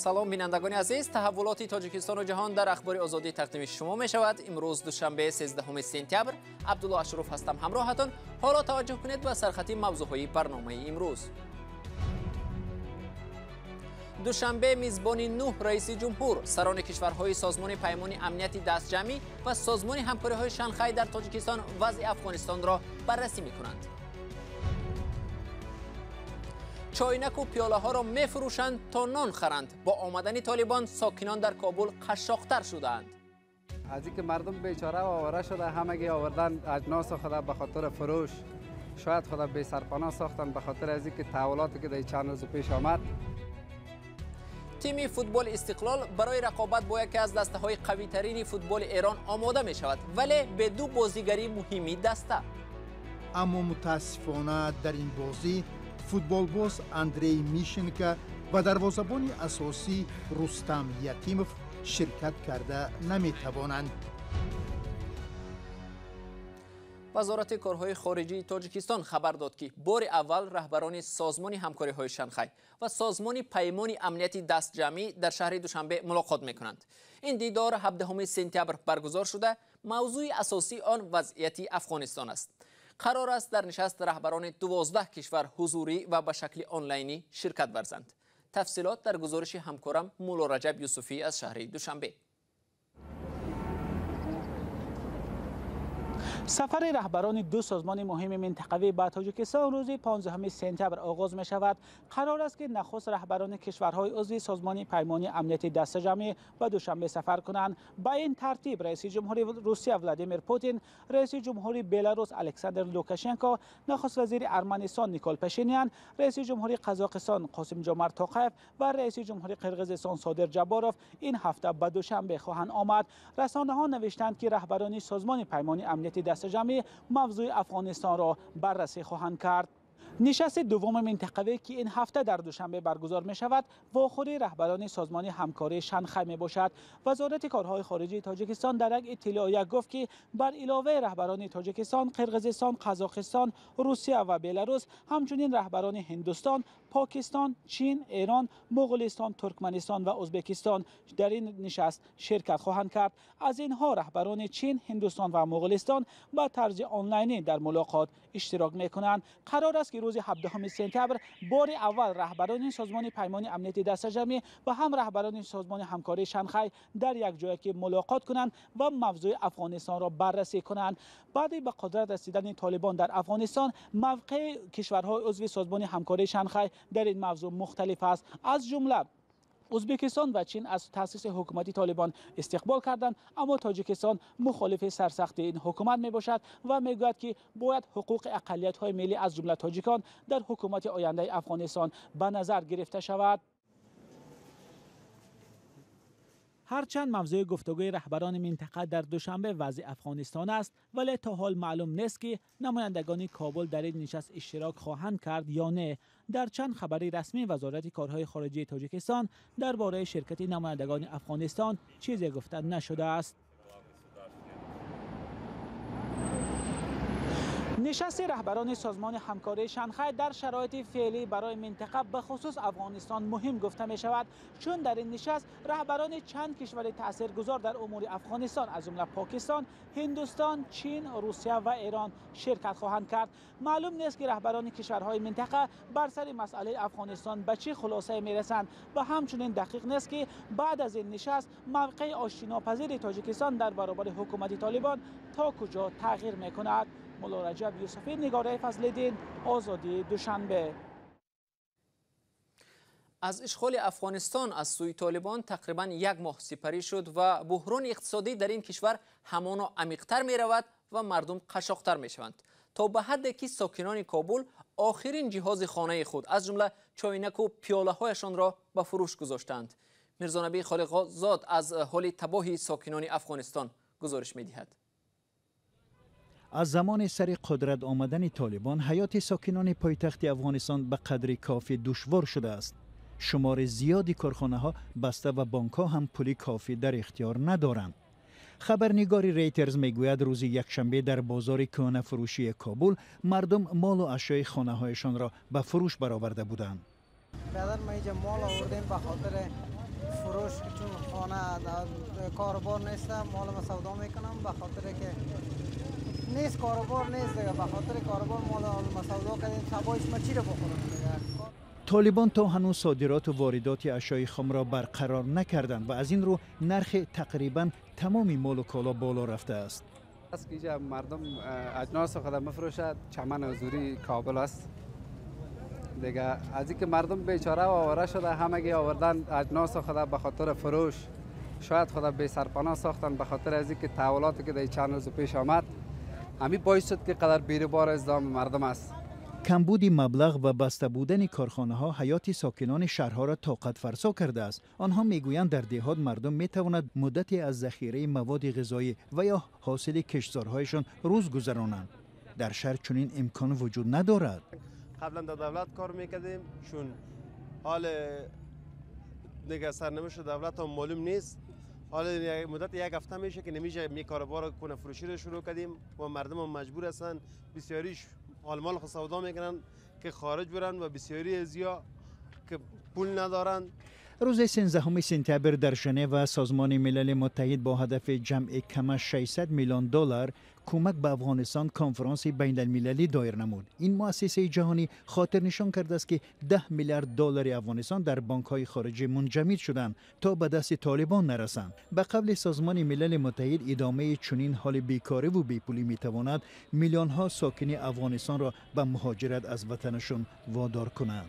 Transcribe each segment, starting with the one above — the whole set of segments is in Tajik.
Салом бинандагони азиз, таҳаввулоти Тоҷикистону ҷаҳон дар Ахбори Озодӣ тақдими шумо мешавад. Имрӯз душанбе 13 сентябр, Абдулло Ашруф ҳастам ҳамроҳатон. Ҳоло таваҷҷӯҳ кунед ба сархати мавзӯъҳои барномаи имрӯз. Душанбе мизбони 9 раиси ҷумҳур, сарони кишварҳои Созмони Паймони Амнияти Дастҷамъӣ ва Созмони Ҳамкориҳои Шанхай дар Тоҷикистон вазъи Афғонистонро баррасӣ мекунанд. Чойнаку пиёлаҳоро мефурӯшанд то нон харанд. Бо омадани толибон сокинон дар Кобул қашшоқтар шудаанд. Аз инки мардум бечора ва овора шуда, ҳамагӣ овардан аҷнос худа ба хотири фурӯш, шояд худа бесарпаноҳ сохтанд ба хотири аз инки таҳаввулоте ки дар чанд рӯз пеш омад. Тими футболи Истиқлол барои рақобат бо яке аз дастаҳои қавитарини футболи Эрон омода мешавад, вале бе ду бозигари муҳими даста. Аммо мутаассифона дар ин бозӣ футболбоз Андрей Мишенко ва дарвозабони асосӣ Рустам Ятимов ширкат карда наметавонанд. Вазорати корҳои хориҷии Тоҷикистон хабар дод, ки бори аввал раҳбарони Созмони ҳамкориҳои Шанхай ва Созмони Паймони Амнияти Дастҷамъӣ дар шаҳри Душанбе мулоқот мекунанд. Ин дидор 17 сентябр баргузор шуда, мавзӯи асосии он вазъияти Афғонистон аст. Қарор аст дар нишаст раҳбарони 12 кишвар ҳузурӣ ва ба шакли онлайнӣ ширкат варзанд. Тафсилот дар гузориши ҳамкорам Мулло Раҷаб Юсуфӣ аз шаҳри Душанбе. Сафари раҳбарони ду созмони муҳими минтақавӣ ба Тоҷикистон рӯзи 15 сентябр оғоз мешавад. Қарор аст, ки нахуст раҳбарони кишварҳои узви Созмони Паймони Амнияти Дастаҷамъӣ ба Душанбе сафар кунанд. Ба ин тартиб раиси ҷумҳури Русия Владимир Путин, раиси ҷумҳури Беларус Александр Лукашенко, нахуст вазири Арманистон Никол Пашинян, раиси ҷумҳури Қазоқистон Қосимҷомарт Тоқаев ва раиси ҷумҳури Қирғизистон Содир Ҷабборов ин ҳафта ба Душанбе хоҳанд омад. Расонаҳо навиштанд, ки раҳбарони Созмони Паймони Амнияти дастаҷамъӣ мавзӯи Афғонистонро баррасӣ хоҳанд кард. Нишасти дуввуми минтақавӣ, ки ин ҳафта дар Душанбе баргузор мешавад, вохӯрии раҳбарони Созмони Ҳамкории Шанхай мебошад. Вазорати корҳои хориҷии Тоҷикистон дар як иттилоия гуфт, ки бар иловаи раҳбарони Тоҷикистон, Қирғизистон, Қазоқистон, Русия ва Беларус, ҳамчунин раҳбарони Ҳиндустон, Покистон, Чин, Эрон, Моғулистон, Туркманистон ва Ӯзбекистон дар ин нишаст ширкат хоҳанд кард. Аз инҳо раҳбарони Чин, Ҳиндустон ва Моғулистон ба тарзи онлайнӣ дар мулоқот иштирок мекунанд. Қарор аст, ки рӯзи 17 сентябр бори аввал раҳбарони Созмони Паймони Амнияти Дастаҷамъӣ ва ҳам раҳбарони Созмони Ҳамкории Шанхай дар як ҷое ки мулоқот кунанд ва мавзӯи Афғонистонро баррасӣ кунанд. Баъди ба қудрат расидани Толибон дар Афғонистон, мавқеи кишварҳои узви Созмони Ҳамкории Шанхай дар ин мавзӯъ мухталиф аст. Аз ҷумла Ӯзбекистон ва Чин аз таъсиси ҳукумати Толибон истиқбол карданд, аммо Тоҷикистон мухолифи сарсахти ин ҳукумат мебошад ва мегӯяд, ки бояд ҳуқуқи ақаллиятҳои миллӣ аз ҷумла тоҷикон дар ҳукумати ояндаи Афғонистон ба назар гирифта шавад. Ҳарчанд мавзӯи гуфтугӯи раҳбарони минтақа дар Душанбе вазъи Афғонистон аст, вале то ҳол маълум нест, ки намояндагони Кобул дар ин нишаст иштирок хоҳанд кард ё не. Дар чанд хабари расмии Вазорати корҳои хориҷии Тоҷикистон дар бораи ширкати намояндагони Афғонистон чизе гуфта нашудааст. Нишасти раҳбарони Созмони Ҳамкории Шанхай дар шароити феълӣ барои минтақа ба хусус Афғонистон муҳим гуфта мешавад, чун дар ин нишаст раҳбарони чанд кишвари таъсиргузор дар умури Афғонистон аз ҷумла Покистон, Ҳиндустон, Чин, Русия ва Эрон ширкат хоҳанд кард. Маълум нест, ки раҳбарони кишварҳои минтақа бар сари масъалаи Афғонистон ба чӣ хулосае мерасанд ва ҳамчунин дақиқ нест, ки баъд аз ин нишаст мавқеи оштинопазири Тоҷикистон дар баробари ҳукумати Толибон то куҷо тағйир мекунад. Мулло Раҷаб Юсуфӣ, Нигораи Фазлиддин, Озодӣ, Душанбе. Аз ишғоли Афғонистон аз сӯи Толибон тақрибан як моҳ сипарӣ шуд ва буҳрони иқтисодӣ дар ин кишвар ҳамоно амиқтар меравад ва мардум қашшоқтар мешаванд, то ба ҳадде ки сокинони Кобул охирин ҷиҳози хонаи худ аз ҷумла чойнаку пиёлаҳояшонро ба фурӯш гузоштаанд. Мирзонабӣ Холиқзод аз ҳоли табоҳи сокинони Афғонистон гузориш медиҳад. Аз замони сари қудрат омадани Толибон ҳаёти сокинони пойтахти Афғонистон ба қадри кофӣ душвор шудааст. Шумори зиёди корхонаҳо баста ва бонкҳо ҳам пули кофӣ дар ихтиёр надоранд. Хабарнигори Рейтерз мегӯяд, рӯзи якшанбе дар бозори кӯҳнафурӯшии Кобул мардум молу ашёи хонаҳояшонро ба фурӯш бароварда буданд. برادر، ما اینجا مال آوردیم به خاطر فروش چون خانه کاروبار نیست، مال ما سودا میکنم به خاطر که نیست کاروبار نیست دیگه، به خاطر کاروبار مال ما سودا کردیم. سبایش ما چی رو بخورم دیگه. طالبان تا هنوز صادرات و واردات اشیای خام را برقرار نکردند و از این رو نرخ تقریبا تمام مال و کالا بالا رفته است. است که اینجا مردم اجناس خود مفروشد، چمن حضوری کابل است دیگه. از اینکه مردم بیچاره و آواره شده، همگی آوردن اجناس خود به خاطر فروش، شاید خود بی سرپناه ساختن به خاطر از اینکه تحولاتی که در چند روز پیش آمد، همین باعث شد که قدر بیروبار ازدحام مردم است. کمبود مبلغ و بسته بودن کارخانه ها حیات ساکنان شهرها را طاقت فرسا کرده است. آنها میگویند در دیهات مردم میتواند مدتی از ذخیره مواد غذایی و یا حاصل کشتزارهایشان روز گذرانند. در شهر چنین امکان وجود ندارد. قبلا در دولت کار میکردیم، چون حال دیگه سرنوشت دولت هم معلوم نیست. حال مدت یک هفته میشه که نمیشه می کاروبار کنه فروشی رو شروع کردیم و مردم هم مجبور هستن، بسیاریش حال مال خود سودا میکنن که خارج برن و بسیاری ازیا که پول ندارن. روز 13 سپتامبر در ژنو سازمان ملل متحد با هدف جمع کم 600 میلیون دلار کمک به افغانستان کنفرانس بین المللی دایر نمود. این مؤسسه جهانی خاطر نشان کرده است که 10 میلیارد دلار افغانستان در بانک های خارجی منجمد شدند تا به دست طالبان نرسند. به قول سازمان ملل متحد ادامه چنین حال بیکاری و بیپولی میتواند میلیون ها ساکن افغانستان را به مهاجرت از وطنشان وادار کند.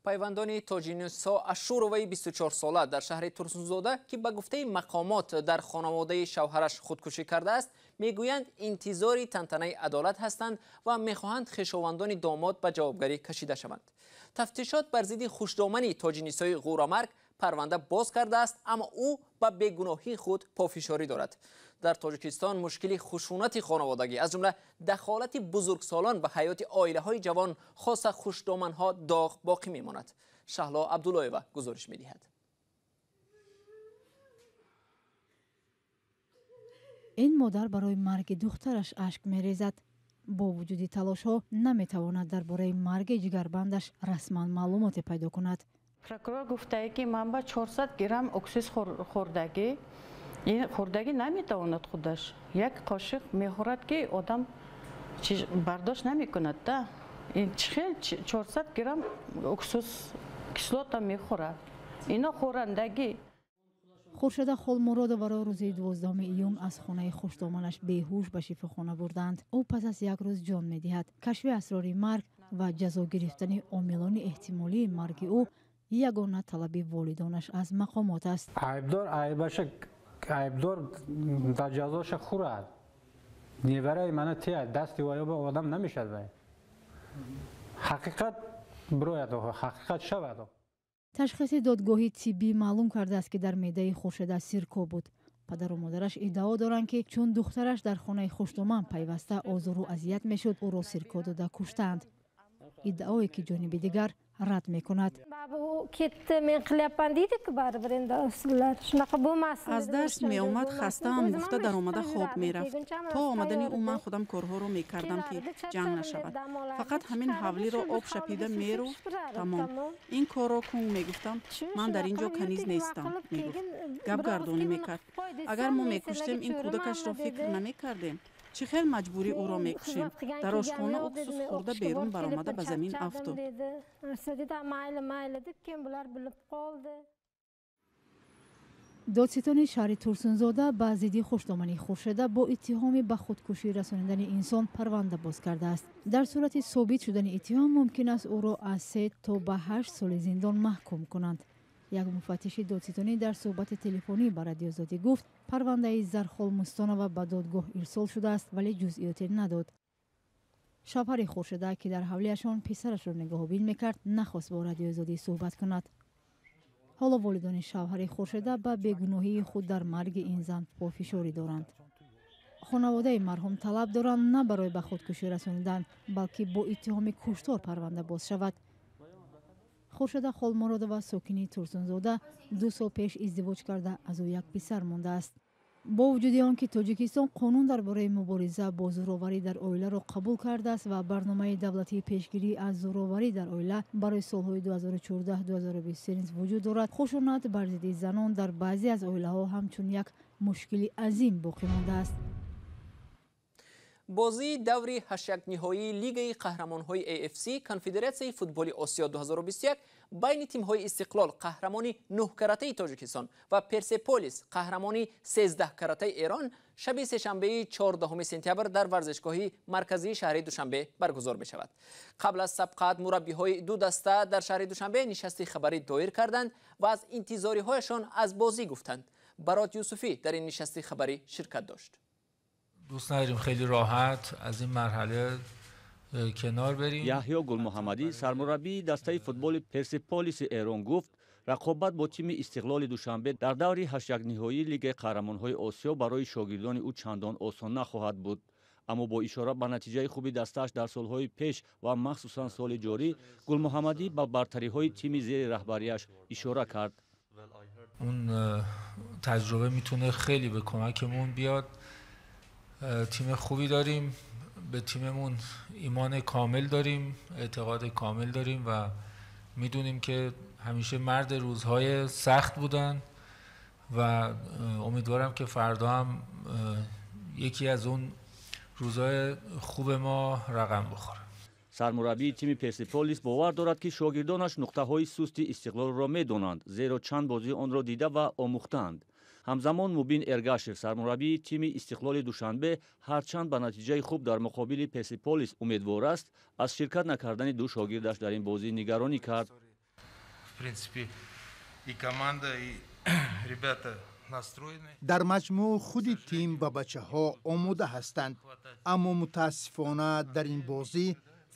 пайвандони Тоҷинисо Ашуроваи 24-сола дар шаҳри Турсунзода, ки ба гуфтаи мақомот дар хонаводаи шавҳараш худкушӣ кардааст, мегӯянд интизори тантанаи адолат ҳастанд ва мехоҳанд хешовандони домод ба ҷавобгарӣ кашида шаванд. Тафтишот бар зидди хушдомани Тоҷинисои ғӯрамарг парванда боз кардааст, аммо ӯ ба бегуноҳии худ пофишорӣ дорад. Дар Тоҷикистон мушкили хушунати хонаводагӣ, аз ҷумла дахолати бузургсолон ба ҳаёти оилаҳои ҷавон, хоса хушдоманҳо доғ боқӣ мемонад. Шаҳло Абдуллоева гузориш медиҳад. Ин модар барои марги духтараш ашк мерезад. Бо вуҷуди талошҳо наметавонад дар бораи марги ҷигарбандаш расман маълумоте пайдо кунад. Прокурор гуфтае, ки ман ба 400 грамм уксус хӯрдагӣ, хӯрдагӣ наметавонад худаш. Як қошиқ мехӯрад, ки одам бардошт намекунад, да. Ин чихел 400 грамм уксус кислота мехӯрад. Ино хӯрандагӣ. Хуршеда Холмуродоваро рӯзи 12 июн аз хонаи хушдоманаш беҳуш ба шифохона бурданд. Ӯ пас аз як рӯз ҷон медиҳад. Кашфи асрори марг ва ҷазо гирифтани омилони эҳтимолии марги ӯ ягона талаби волидонаш аз мақомот аст. Айбдор айбаша айбдор дар ҷазоша хӯрад. Невараи мана тия дасти ваёба одам намешад вай. Ҳақиқат бирояд, ҳақиқат шавад. Ташхиси додгоҳи тиббӣ маълум кардааст, ки дар меъдаи Хуршеда сирко буд. Падару модараш иддао доранд, ки чун духтараш дар хонаи хушдоман пайваста озору азият мешуд, ӯро сирко дода куштаанд. Иддаое ки ҷониби дигар рад мекунад. Аз дарс меомад, хастаам гуфта даромада хоб мерафт. То омадани ӯ ман худам корҳоро мекардам, ки ҷанг нашавад. Фақат ҳамин ҳавлиро об шапида мерӯфт, тамом. Ин корро кун мегуфтам, ман дар ин ҷо каниз нестам, мегуфт. Гапгардонӣ мекард. Агар мо мекуштем, ин кӯдакашро фикр намекардем. Чӣ хел маҷбурӣ ӯро мекушем? Дар ошхона уксус хӯрда берун баромада ба замин афтод. Додситони шаҳри Турсунзода ба зидди хушдомани Хуршеда бо иттиҳоми ба худкушӣ расонидани инсон парванда боз кардааст. Дар сурати собит шудани иттиҳом мумкин аст ӯро аз 3 то ба 8 соли зиндон маҳкум кунанд. Як муфаттиши додситонӣ дар суҳбати телефонӣ ба Радиозодӣ гуфт, парвандаи Зархол Мустонова ба додгоҳ ирсол шудааст, вале ҷузъиёте надод. Шавҳари Хуршеда, ки дар ҳавлиашон писарашро нигаҳобин мекард, нахост бо Радиозодӣ суҳбат кунад. Ҳоло волидони шавҳари Хуршеда ба бегуноҳии худ дар марги ин зан пофишорӣ доранд. Хонаводаи марҳум талаб доранд на барои ба худкушӣ расонидан, балки бо иттиҳоми куштор парванда боз шавад. Хуршеда Холмуродова, сокини Турсунзода, 2 сол пеш издивоҷ карда, аз ӯ як писар мондааст. Бо вуҷуди он ки Тоҷикистон қонун дар бораи мубориза бо зӯроварӣ дар оиларо қабул кардааст ва барномаи давлатии пешгирӣ аз зӯроварӣ дар оила барои солҳои 2014-2023 низ вуҷуд дорад, хушунат бар зидди занон дар баъзе аз оилаҳо ҳамчун як мушкили азим боқӣ мондааст. Бозии даври ҳаштякниҳоии Лигаи қаҳрамонҳои AFC Конфедератсияи футболи Осиё 2021 байни тимҳои Истиқлол, қаҳрамони 9-каратаи Тоҷикистон, ва Персеполис, қаҳрамони 13-каратаи Эрон, шаби сешанбеи 14 сентябр дар варзишгоҳи марказии шаҳри Душанбе баргузор мешавад. Қабл аз сабқат мураббиҳои ду даста дар шаҳри Душанбе нишасти хабарӣ доир карданд ва аз интизориҳояшон аз бозӣ гуфтанд. Барот Юсуфӣ дар ин нишасти хабарӣ ширкат дошт. دوست نداریم خیلی راحت از این مرحله کنار بریم. Яҳё Гулмуҳаммадӣ, сармураббии дастаи футболи Персеполиси Эрон, гуфт рақобат бо тими Истиқлоли Душанбе дар даври ҳаштякниҳоии Лигаи қаҳрамонҳои Осиё барои шогирдони ӯ чандон осон нахоҳад буд. Аммо бо ишора ба натиҷаи хуби дастааш дар солҳои пеш ва махсусан соли ҷорӣ, Гулмуҳаммадӣ ба бартариҳои тими зери раҳбарияш ишора кард. اون تجربه میتونه خیلی به کمکمون بیاد. تیم خوبی داریم، به تیممون ایمان کامل داریم، اعتقاد کامل داریم و میدونیم که همیشه مرد روزهای سخت بودن و امیدوارم که فردا هم یکی از اون روزهای خوب ما رقم بخوره. Сармураббии тими Персеполис бовар дорад, ки шогирдонаш нуқтаҳои сусти Истиқлолро медонанд, зеро чанд бозии онро дида ва омӯхтаанд. Ҳамзамон Мубин Эргашев, сармураббии тими Истиқлоли Душанбе, ҳарчанд ба натиҷаи хуб дар муқобили Персеполис умедвор аст, аз ширкат накардани ду шогирдаш дар ин бозӣ нигаронӣ кард. Дар маҷмӯъ худи тим ва бачаҳо омода ҳастанд, аммо мутаассифона дар ин бозӣ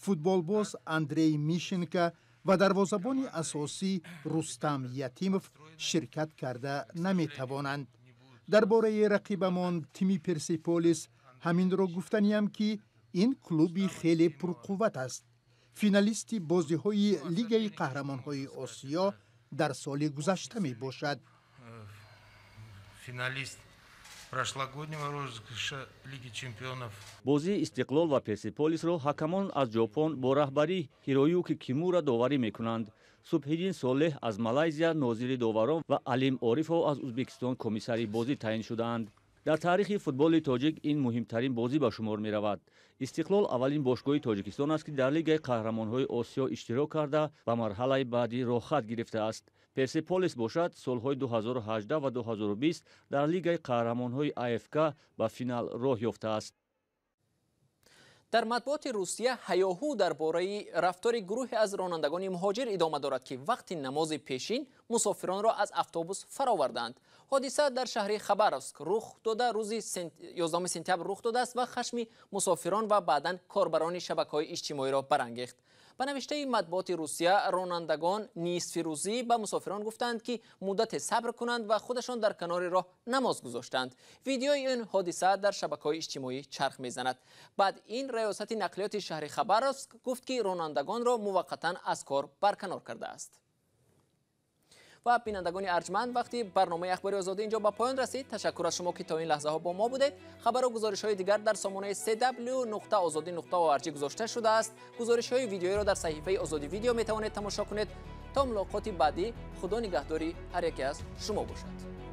футболбоз Андрей Мишенко ва дарвозабони асосӣ Рустам Ятимов ширкат карда наметавонанд. Дар бораи рақибамон тими Персеполис ҳаминро гуфтаниям, ки ин клуби хеле пурқувват аст. Финалисти бозиҳои Лигаи қаҳрамонҳои Осиё дар соли гузашта мебошад. Бозии Истиқлол ва Персеполисро ҳакамон аз Ҷопон бо раҳбарии Ҳироюки Кимура доварӣ мекунанд. Субҳиддин Солеҳ аз Малайзия нозири доварон ва Алим Орифов аз Ӯзбекистон комиссари бозӣ таъин шудаанд. Дар таърихи футболи тоҷик ин муҳимтарин бозӣ ба шумор меравад. Истиқлол аввалин бошгоҳи Тоҷикистон аст, ки дар Лигаи қаҳрамонҳои Осиё иштирок карда ба марҳалаи баъдӣ роҳхат гирифтааст. Персеполис бошад, солҳои 2018 ва 2020 дар Лигаи қаҳрамонҳои АФК ба финал роҳ ёфтааст. Дар матбуоти Русия ҳаёҳу дар бораи рафтори гурӯҳе аз ронандагони муҳоҷир идома дорад, ки вақти намози пешин мусофиронро аз автобус фаровардаанд. Ҳодиса дар шаҳри Хабаровск рух дода, рӯзи 11 сентябр рух додааст ва хашми мусофирон ва баъдан корбарони шабакаҳои иҷтимоиро барангехт. Ба навиштаи матбуоти Русия, ронандагон нисфирӯзӣ ба мусофирон гуфтанд, ки муддате сабр кунанд ва худашон дар канори роҳ намоз гузоштанд. Видеои ин ҳодиса дар шабакаҳои иҷтимоӣ чарх мезанад. Баъд ин раёсати нақлиёти шаҳри Хабаровск гуфт, ки ронандагонро муваққатан аз кор барканор кардааст. Ва бинандагони арҷманд, вақти барномаи Ахбори Озодӣ инҷо ба поён расид. Ташаккур аз шумо, ки то ин лаҳзаҳо бо мо будед. Хабару гузоришҳои дигар дар сомонаи cw.ozodi.org гузошта шудааст. Гузоришҳои видеоиро дар саҳифаи Озодӣ Видео метавонед тамошо кунед. То мулоқоти баъдӣ, Худо нигаҳдори ҳар яке аз шумо бошад.